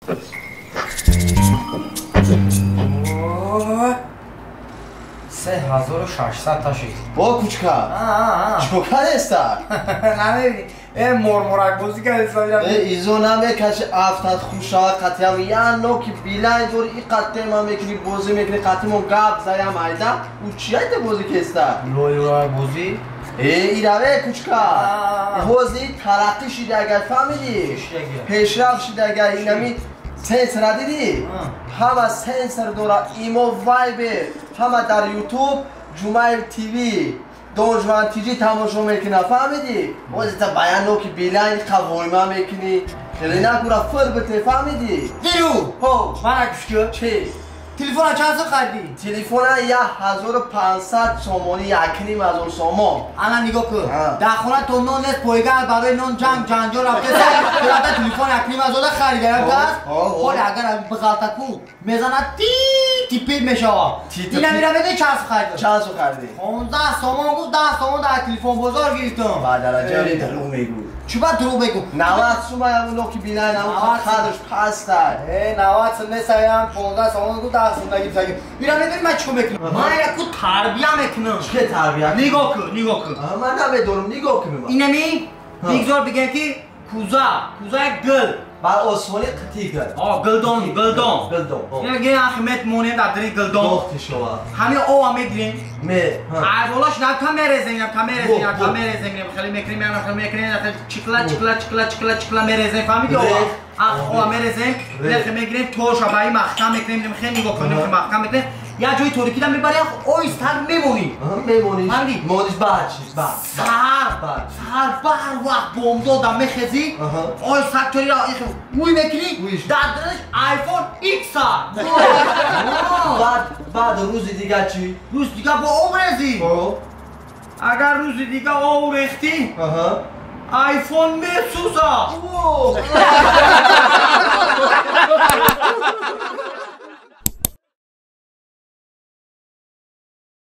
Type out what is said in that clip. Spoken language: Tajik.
Се 1600 ташид. О, кучка. Чико кардеста? Намебини. Э, морморак бозӣ кардеста. Э, изо намекаши афтад хушава қатиам. Я ноки билайн дори и қаттема мекунӣ, бозӣ мекунӣ, қатимо гап заям айда. У чи айда бозӣ кеста? Лойрак бозӣ? Э, ираве кучка. Ҳозир тараққӣ шида агар фаҳмидӣ? Пешрафт шида агар инами сенсора дидӣ? Ҳама сенсор дора, имо вайбер, ҳама дар ютуб Ҷумаев ТВ, Донжван ТЖ тамошо мекунад, фаҳмидӣ? Ҳозир баян ноки билайн қавойма мекунӣ. Хеле накура фир бите, фаҳмидӣ? Диру! Ҳо. Мана кушкӣ. Чи? Телефона чанд сум харидӣ? Телефона 1500 сомонӣ, 1500 сомон. Ана нигоҳ кун. Дар хона то нон нест, пойгар барои нон ҷанг ҷанҷол рафта, рафта телефон 1500 харида рафтааст. Ҳоле агар биғалта ку, мезанад ти типи мешавад. Ина мира медонӣ чанд сум харидам? Чанд сум харидӣ? 15 сомон гуфт, 10 сомон дар телефон бозор гирифтам. Ба дараҷаи дурӯғ мегӯ. Чӣ ба дурӯғ мегӯ? 90 сум аям ноки билайн, ам қадрш пастай. Э, 90 сум несаям, 15 сомон гуфт, 10 сум нагирифтагӣ. Ира медонӣ ман чӣ мекунам? Ман ира ку тарбия мекунам. Чӣ тарбия? Нигоҳ кун, нигоҳ кун. Ман намедонам, нигоҳ кун. Инами бигзор бигем ки куза, куза як гул. Бар осмони қитӣ гул. О, гулдон, гулдон. Гулдон. Ина ге ахмет монем дар дри гулдон. Дохти шова. Ҳами ова мегирем. Ме. Ай болаш на камерезем, на камерезем, на камерезем, хеле мекунем, на хеле мекунем, хеле чикла чикла чикла чикла чикла мерезем, фаҳмидӣ ова? Ах, ова мерезем, нехе мегирем, тоша ба ин маҳкам мекунем, хеле нигоҳ кунем, хеле маҳкам мекунем. Я ҷои торикида мебари, оистак мемонӣ. Мемонӣ. Мониш баъд чиз, баъд. Саҳар, саҳар бар вақт бомдода мехезӣ, оистак торира уй мекунӣ, дар дараш iPhone X а. Баъд, баъд рӯзи дига чӣ? Рӯзи дига бо об резӣ. Агар рӯзи дига об рехтӣ, iPhone месӯзад.